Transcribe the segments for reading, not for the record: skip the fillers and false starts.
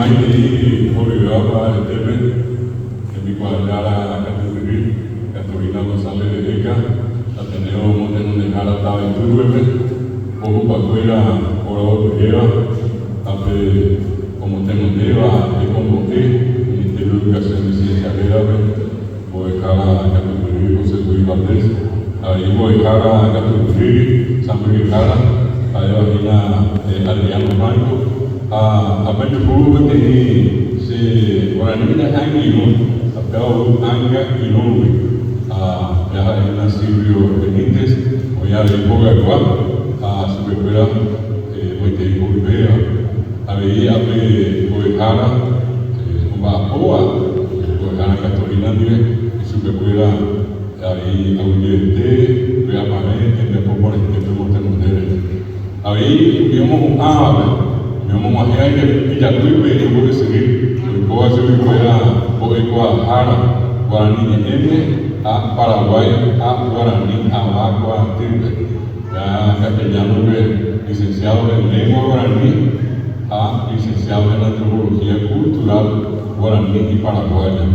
Maitei horyvéva pararetépe, hembikuaajára katupyry, Castorina González de Eca, Ateneo motenondehára táva Iturbe-pe, mbohupakuéra oravopyréva ha pe omotenondéva tekombo'e Ministerio de Educación y Ciencia rérape, mbo'ehára katupyry José Luis Valdés, avei mbo'ehára katupyry sãmbyhyhára ha'éva hína Adriano Franco, ha apejuhu peteĩ che guaraníme ja'e angirũ, ha péva ou ánga irũgui, ha péva ha'e hína Silvio Benítez, oĩ avei hogaygua ha chupekuéra moitei ho'yvéva. Avei ape mbo'ehára omba'apóva mbo'ehára Castorina ndive ichupekuéra avei aguyjevete py'apavẽ tembiapo porãite pemotenonde rehe. Avei umi omohu'ãvape, umi omog̃uahẽva ijapýpe imbo'esyry oikóva chuguikuéra mbo'ekuaahára guarani ñe'ẽme ha Paraguái ha guarani ava kuaatýpe. Ha castellano-pe licenciado en Lengua Guaraní ha licenciado en Antropología Cultural Guaraní y Paraguaya.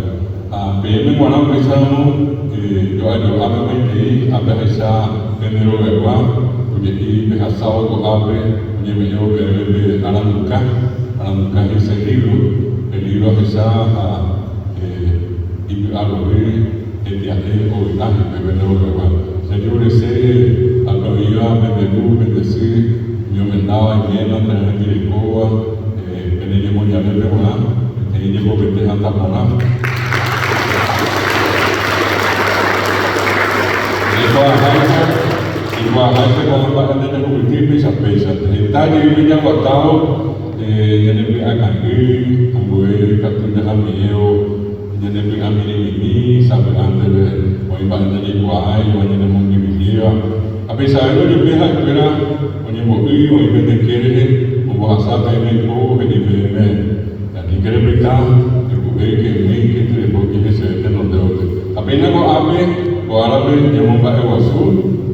Ha peẽme g̃uarã upéicharamo jo'ajo'ápe maitei ha pehecha pende rogaygua oje'i pehasávo ko'ápe oñeme'ẽvo peẽme pe aranduka, aranduka he'ise libro, pe libro ahecha ha ipy'arory. Hetia'e ovy'a hikuái pende rogaygua. Che ajerurese ápe oĩva pende ru, pende sy, umi omendáva, iména térã hembirekóva, pene ñemoñarépe g̃uarã, peteĩ jepopete hatã porã. Jaikuaaháicha, jaikuaaháicha ko'ã mba'e ndajahupytýi péicha péichante. Heta jey pejaguatávo ñane py'akangy, ambue katu jahamiévo. Ñane py'a mirĩmimi sapy'ánteve oĩ mba'e ndajaikuaáiva ñanemongyhyjéva. Ha peichavévo jepe ha'ekuéra oñembo'y oĩ pende ke rehe, ombohasa peẽme ipo he'i peẽme, Aníke repyta, epu'éke, emýike, terehóke heseve tenondévote. Ha péina ko'ápe, ko árape ñamomba'eguasu,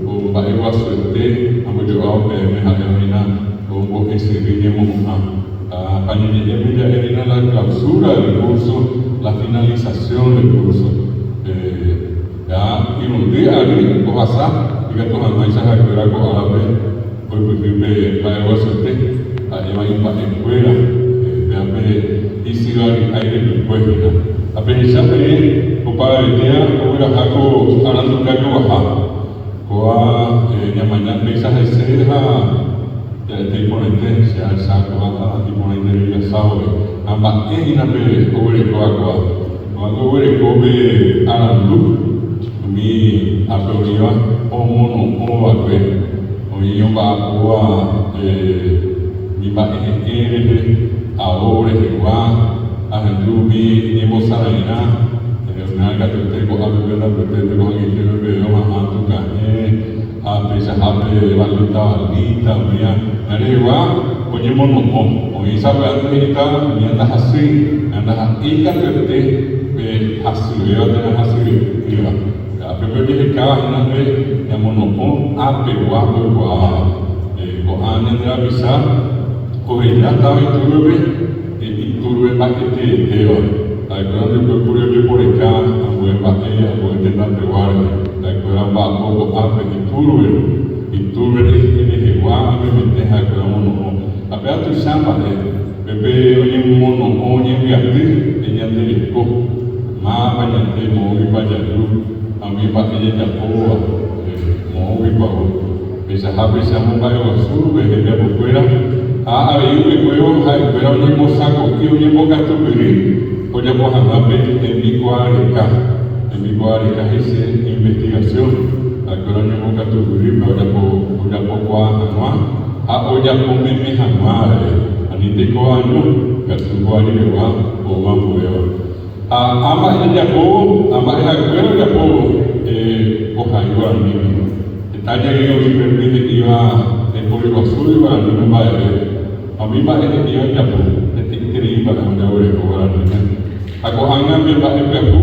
ko mba'eguasuete ambojo'ávo peẽme ha'éva hína ko mbo'esyry ñemohu'ã. Ha ñañe'ẽme ja'e hína la clausura del curso, la finalización del curso. Ja irundy ary ohasa ikatu hag̃uáicha ha'ekuéra ko árape oipyhy pe mba'eguasuete ha'éva imba'ekuéra, péva pe isyva ry'ái repykue hína. Ha pehecha peẽ opavavetéva ogueraha ko aranduka joguaha. Kóva ñamaña péicha hese ha ja'ete iporãite, che ahecha kóva ha iporãiterei asávove. Ha mba'e hína pe oguerekóva kóva? Kóva oguereko pe arandu umi ápe oĩva omono'õ va'ekue, oĩ omba'apóva umi mba'e he'ẽ rehe, ao rehegua, ahendu umi ñembosarairã. Oimérã katuete ko'ápe pende apytépe ko'ag̃aite peve oha'ã tuka'ẽ ha peichahápe valíta valíta umíva rehegua oñemono'õ. Oĩ sapy'ánte he'íta umíva ndahasýi, ha ndaha'éi katuete pe hasyvéva térã hasyve'ỹva. Ápe pe ojehekáva hína pe ñamono'õ apegua oikuaáva. Ko'ã ñande rapicha oheja táva itúrvepe. Iturbe mba'eteetéva. Ha'ekuéra ndoikóikuri ojeporeka ambue mba'e ambue tendapegua rehe. Ha'ekuéra omba'apo ko'ápe iturbe, iturbe rehegua memete ha'ekuéra omono'õ. Ha péva tuicha mba'e, pépe oñemono'õ oñembyaty ñande reko, mávapa ñande, moõguipa jaju ha umi mba'e jajapóva, moõguipa ou. Peichahápe che amomba'eguasu pe hembiapokuéra ha avei upekuévo ha'ekuéra oñembosako'i oñembokatupyry ojapo hag̃ua pe tembikuaareka. Tembikuaareka he'ise investigación. Ha'ekuéra oñembokatupyry pe ojapo ojapokuaa hag̃ua ha ojapo meme hag̃ua avei, ani teko año, katu ko ariregua ou ambuéva. Ha ã mba'e jajapóvo, ã mba'e ha'ekuéra ojapóvo ohai guaraníme. Heta jey oĩ upépe he'íva ndaiporiguasúi guaraníme mba'eve, ha umi mba'e he'íva ijapu, hetaiterei mba'e ojaguereko guaraníme. Ha ko'ág̃a pe mba'e pyahu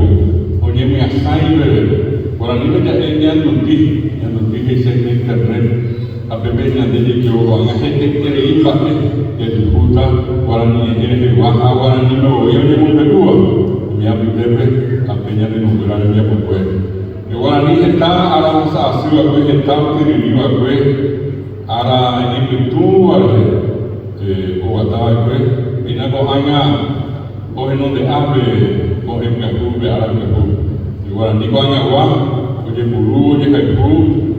oñemyasãi peve. Guaraníme ja'e ñanduti, ñanduti he'ise internet. Ha pépe ñande jeikevo ko'ág̃a heteterei mba'e jajuhúta guarani ñe'ẽ rehegua ha guaraníme voi oñemombe'úva umi apytépe ha pe ñane irũnguéra rembiapokue. Pe guarani heta ára ohasa asy va'ekue, heta otyryry va'ekue ára iñypytũva rehe oguata va'ekue, péina ko'ág̃a ohenonde'a pe ko'ẽ pyahu, pe ára pyahu. Pe guarani ko'ag̃agua ojepuru, ojehayhu,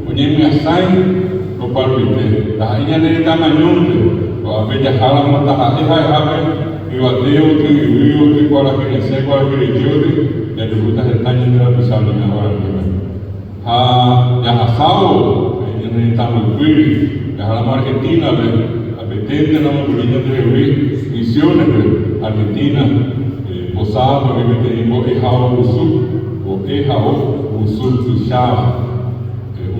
oñemyasãi oparupiete, ndaha'éi ñane retãme añónte, ko'ápe jaháramo taha'e ha'ehápe yvate yvoty, yvy yvoty, kuarahy resẽ, kuarahy reike yvoty, jajuhúta heta ñande rapicha oñe'ẽ guaraníme. Ha jahasávo pe ñane retã mboypýri, jaháramo Argentina-pe, apeténte namombyry ñandehegui Misiones-pe, Argentina, Posadas-pe oĩ peteĩ mbo'ehaovusu, mbo'ehaovusu tuicháva,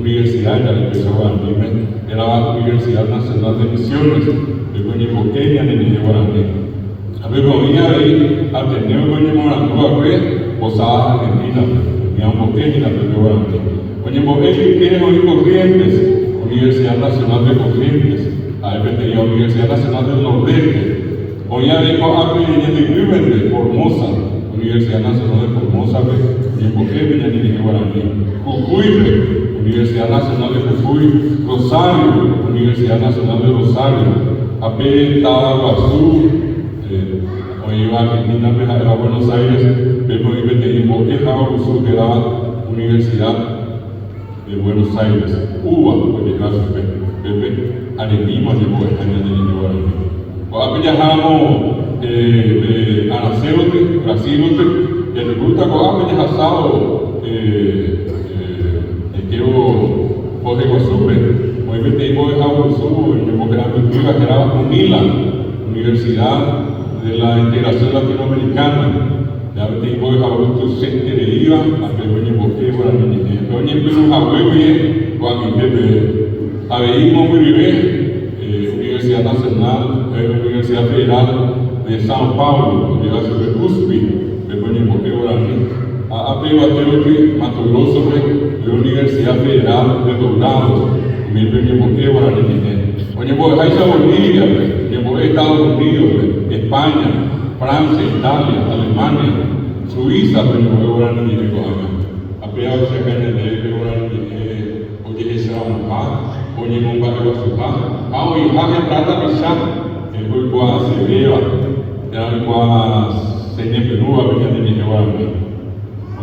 universidad jave péicha guaraníme, hérava Universidad Nacional de Misiones, pépe oñembo'e ñane ñe'ẽ guarani. Ha pépe oĩ avei Ateneo-pe oñemoarandu va'ekue Posadas Argentina-pe, umi ombo'e hína pépe guarani. Oñembo'e ijykére oĩ Corrientes, Universidad Nacional de Corrientes, ha'e peteĩva Universidad Nacional del Nordeste. Oĩ avei ko'ápe ñandeguýpente, Formosa, Universidad Nacional de Formosa-pe, oñembo'épe ñane ñe'ẽ guarani. Jujuy-pe, Universidad Nacional de Jujuy, Rosario, Universidad Nacional de Rosario, ha pe táva guasu oĩva Argentina-pe ha'éva Buenos Aires, pépe oĩ peteĩ mbo'ehaovusu hérava Universidad de Buenos Aires, UBA oje'éva chupe, pépe aremíma oñembo'eha ñane ñe'ẽ guarani. Ko'ápe jaháramo pe Aracéroty, Brasilroty, jajuhúta ko'ápe jahasávo jaikévo Jorge Guasúpe, oĩ peteĩ mbo'ehaovusu oñembohéra hérava UNILA, Universidad de la Integración Latinoamericana. Ja peteĩ mbo'ehao tuichaitereíva ha pe oñembo'e guarani ñe'ẽ. Pe oñepyrũ hague guie ko'ag̃aite peve. Avei mombyryve Universidad Nacional, Universidad Federal de São Paulo, ojéva chupe USP, pépe oñembo'e guarani. Ha ápe yvate rupi, Mato Grosso-pe, pe Universidad Federal de Dourados, umípe oñembo'e guarani ñe'ẽ. Oñembo'eháicha Bolivia-pe, oñembo'e Estados Unidos-pe, España, Francia, Italia, Alemania, Suiza-pe oñembo'e guarani ñe'ẽ ko'ág̃a. Ha péva ohechauka ñandéve pe guarani ñe'ẽ ojehecharamoha, oñemomba'eguasuha ha oĩha heta tapicha oikuaasevéva térã oikuaaseñepyrũva pe ñane ñe'ẽ guarani.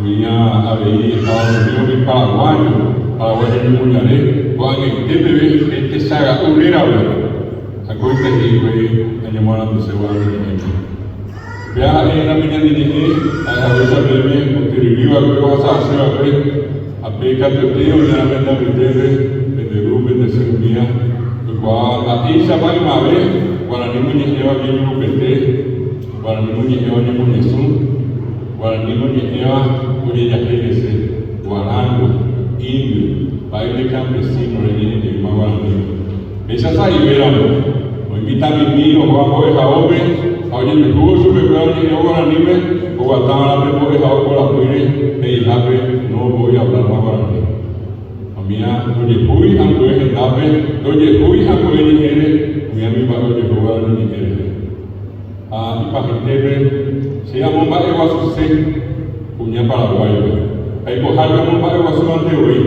Oĩha avei Estados Unidos-pe paraguayo, Paraguái ñemoñare ko'ag̃aite peve hetechaga'u rérape. Akóinte he'i hikuái añemoaranduse guarani ñe'ẽme. Péva ha'e hína pe ñane ñe'ẽ ha'e haguéicha peẽme otyryry va'ekue ohasa asy va'ekue ha pe katuete oĩrã pende apytépe pende ru, pende sy umía oikuaa mba'éichapa ymave guarani moñe'ẽva ojeñurupete, guarani moñe'ẽva oñemoñesũ, guarani moñe'ẽva ojejahéi hese, guarango, indio, baile campesino reñe'ẽ jeýma guaraníme. Péicha sa'ivéramo, oĩ mitãmimi ohóva mbo'ehaópe ha ojejuhúvo chupekuéra oñe'ẽvo guaraníme, oguatava'erã pe mbo'ehao korapýre he'ihápe no voy a hablar más guaraní. Umía ndojehúi ambue hendápe, ndojehúi ambue ñe'ẽre, umía umi mba'e ojehu guarani ñe'ẽ rehe. Ha ipahaitépe, che amomba'eguasuse kuña Paraguáipe. Aikohápe amomba'eguasúvante voi,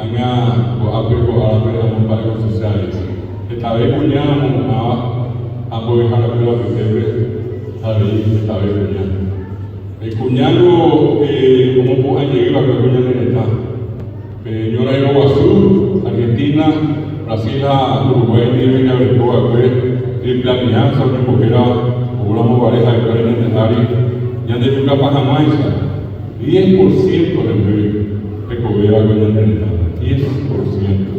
ág̃a ko'ápe ko árape amomba'eguasuse avei. Hetave kuña amohu'ãva ha mbo'eharakuéra apytépe avei hetave kuña. Pe kuñángo omopu'ã jey va'ekue ko ñane retã. Pe ñorairõ guasu, Argentina, Brasil ha Uruguay ndive jaguereko va'ekue Triple Alianza oñembohéra oúramo guare ha'ekuéra ñande ári ñandejukapa hag̃uáicha, diez por ciento hemby hekove va'ekue ñane retãme, diez por ciento.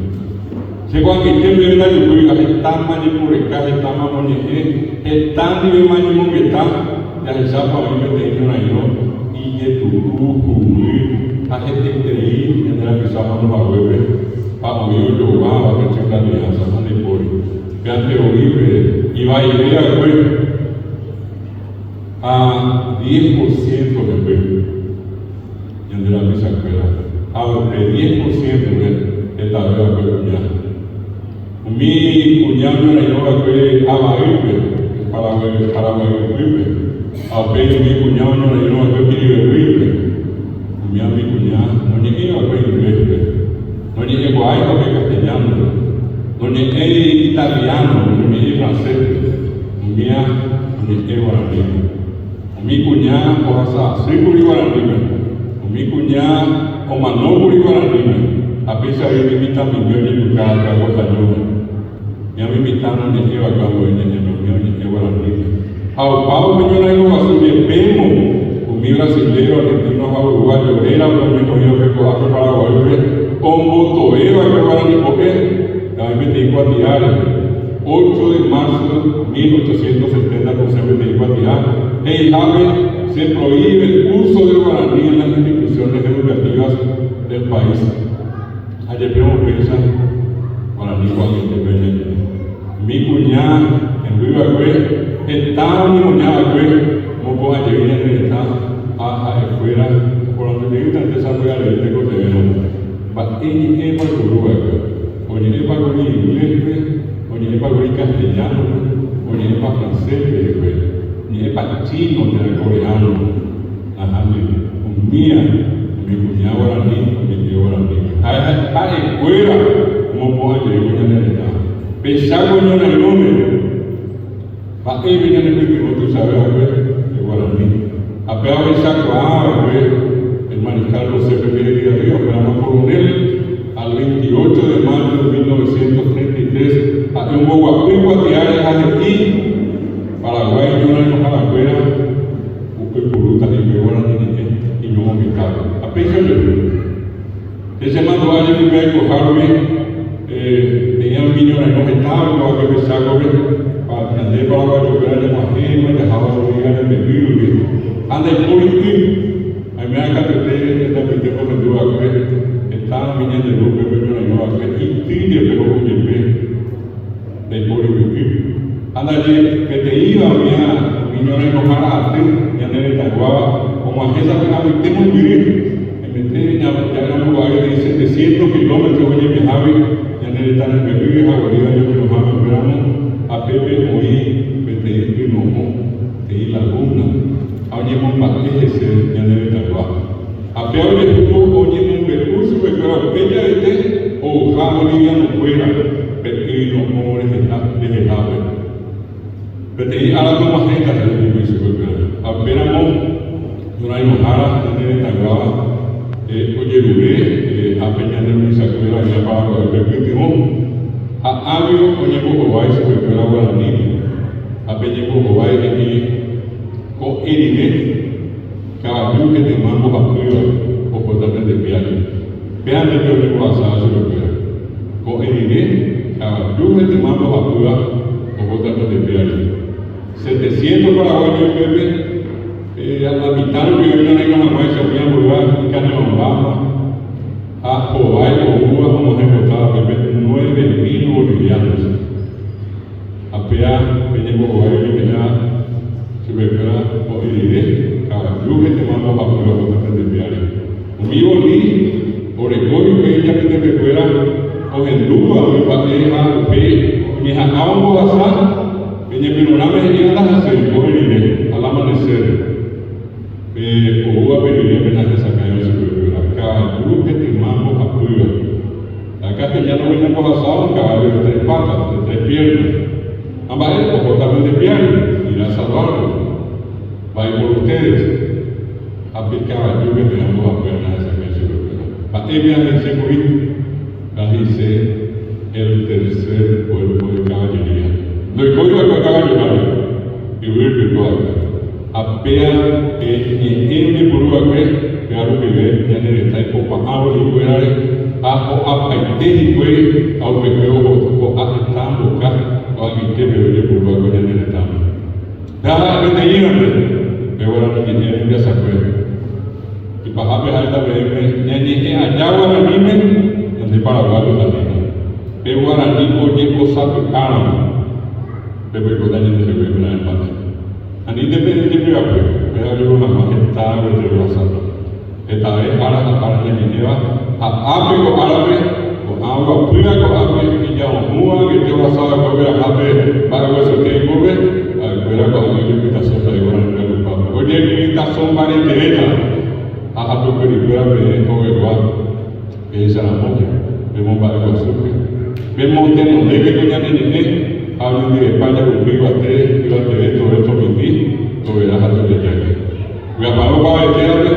Che ko'ag̃aite peve ndajukúiva hetáma jeporeka, hetáma moñe'ẽ, heta ndivema ñemongeta, jahechápa oĩ peteĩ ñorairõ ijetu'u, huguy ha heteiterei ñande rapicha omano haguépe ha oĩ ojoguáva pe Triple Alianza ha ndaipóri. Pe anteoípe ivaive va'ekue ha diez por ciento hemby. Ñande rapichakuéra ha upe diez por ciento-pe hetave va'ekue kuña. Umi kuña oñorairõ va'ekue Avaýpe, Paraguay ypýpe, ha upéi umi kuña oñorairõ va'ekue Piribebuýpe. Umíva umi kuña noñe'ẽi va'ekue ingléspe, noñe'ẽkuaái va'ekue castellánope, noñe'ẽi italiánope, noñe'ẽi francéspe, umíva oñe'ẽ guaranípe. Umi kuña ohasa asýkuri guaraníme, umi kuña omanókuri guaraníme, ha péicha avei umi mitãmimi ojejuka va'ekue Aguatañúme. Umi umi mitã noñe'ẽ va'ekue ambue ñe'ẽme, umi oñe'ẽ guaraníme. Ha opa upe ñorairõ guasu jepémo, umi brasiléro, argentino ha uruguayo rérape oñemoĩ va'ekue ko'ápe Paraguaýpe ombotoe va'ekue guarani po'e, avei peteĩ kuatia rehe. 8 de marzo 1870 osẽ peteĩ kuatia he'ihápe se prohíbe el uso del guaraní en las instituciones educativas del país. Ha jepe upéicha guarani ko'ag̃aitépe ñañe'ẽ. Umi kuña hemby va'ekue heta oñemoña va'ekue mopu'ã jey ñane retã ha ha'ekuéra oporandu jeýtante sapy'arei tekotevẽrõ mba'e ñe'ẽpa oipuru va'ekue. Oñe'ẽpa kuri ingléspe, oñe'ẽpa kuri castellánope, oñe'ẽpa francéspe hikuái, oñe'ẽpa chino térã coreano, nahániri. Umía umi kuña guarani oñe'ẽ guaranípe. Ha ha'ekuéra omopu'ã jeývo ñane retã. Pe Cháko ñorairõme mba'épe ñanepytyvõ tuichave va'ekue pe guarani. Ha péva ohechakuaa va'ekue el Mariscal José Pérez de Ríos, upéramo coronel. Al 28 de mayo de 1933 ha'e omboguapy kuatiáre ha he'i Paraguái ñorairõharakuéra oipurúta hikuái guarani ñe'ẽ iñomongetápe. Ha péicha ojehu. Che chemandu'a jepi pe aikohárupi peteĩ umi ñorairõ heta oiko'akue pe Chákope, pa ñande paraguayokuéra ñag̃uahẽma jaháva Bolivia rembe'y rupi ha ndaipóri y. Aiméva katuete hetapyte ohendu va'ekue heta umi ñande ru upépe oñorairõ va'ekue ity jepe ho'u jepe ndaipórigui y. Ha ndaje peteĩva umíva umi ñorairõhára aty ñane retãyguáva og̃uahẽ sapy'apyte mombyry, hemete ja'éramo ko'ág̃a peteĩ setecientos kilómetro oñemehágui ñane retã rembe'y ha Bolivia ñorairõháme upéramo ha pépe oĩ peteĩ yno'õ, peteĩ laguna. Ha oñemomba'e hese ñane retãygua. Ha péva ojehúvo oñemombe'u chupekuéra upe javete ouha bolivianokuéra pe y no'õ rehehápe. Peteĩ ára tog̃uahẽta he'i hikuái chupekuéra. Ha upéramo ñorairõhára ñane retãyguáva ojerure ápe ñande ruvichakuéra oĩva Paraguaýpe pytyvõ. Ha águio oñembohovái chupekuéra guaranípe. Ha pe ñembohovái he'i. Ko'ẽ rire, kavaju hetyma mbohapýva ohóta pende piári. Péante pe oñembohasáva chupekuéra. Ko'ẽ rire, kavaju hetyma mbohapýva ohóta pende piári. Setecientos paraguayo upépe, la mitã rupi oñorairõ hag̃uáicha umi ambuéva ikane'õmbáma ha hovái oúva og̃uahẽmbotáva pépe 9000 bolivianos. Ha péa pe ñembohovái oñeme'ẽva chupekuéra po'i rire, kavaju hetema mbohapýva ko pende piári. Umi voli oreko upe ijapytepekuéra ohendúva umi mba'e ha upéi oñeha'ã ombohasa pe ñepyrũrãme he'íva ndahasýi po'i rire, al amanecer, pe oúva pe rire pe nahesakãiva chupekuéra, kavaju hetyma mbohapýva. La castellano oñembohasáva un caballo de tres patas, de tres piernas. Ha mba'e ohóta pende piári, irá a salvarlos. Va a ir por ustedes. Ha pe kavaju peteĩ mbohapy nahesakãi chupekuéra. Mba'épe ahe'ise kuri? Ahe'ise el tercer cuerpo de caballería. Ndoikói va'ekue kavaju ári, yvýpe oiko va'ekue. Ha péa pe ñe'ẽ ojepuru va'ekue péa rupive ñane retã ipopa'ãvo hikuérare ha ho'apaite hikuái ha upekuévo ho'a heta mboka ko'ag̃aite peve ojepuru va'ekue ñane retãme. Péa ha'e peteĩvape pe guarani ñe'ẽ rembiasakue. Ipahápe ha'éta peẽme ñañe'ẽ aja guaraníme ñande paraguáyota hína. Pe guarani ojeposapy'áramo pe oikóta ñandehegui oimeraẽ mba'e. Anínte pejepy'apy, péva ojehu hag̃ua heta gueteri ohasáta. Hetave ára ha ára ñañe'ẽva, ha ápe ko árape, ko'ã oguapýva ko'ápe ijao'ỹva angete. Ikasõ mbaretevéta ha hapykuerikuéra peẽ hogaygua pehecharamóke, pemomba'eguasúke, pemotenondéke ko ñane ñe'ẽ ha oñondivepa jahupi yvate, yvateve tove tomimbi, tovera ha tojejáke. Vy'apavẽ opavavetévape.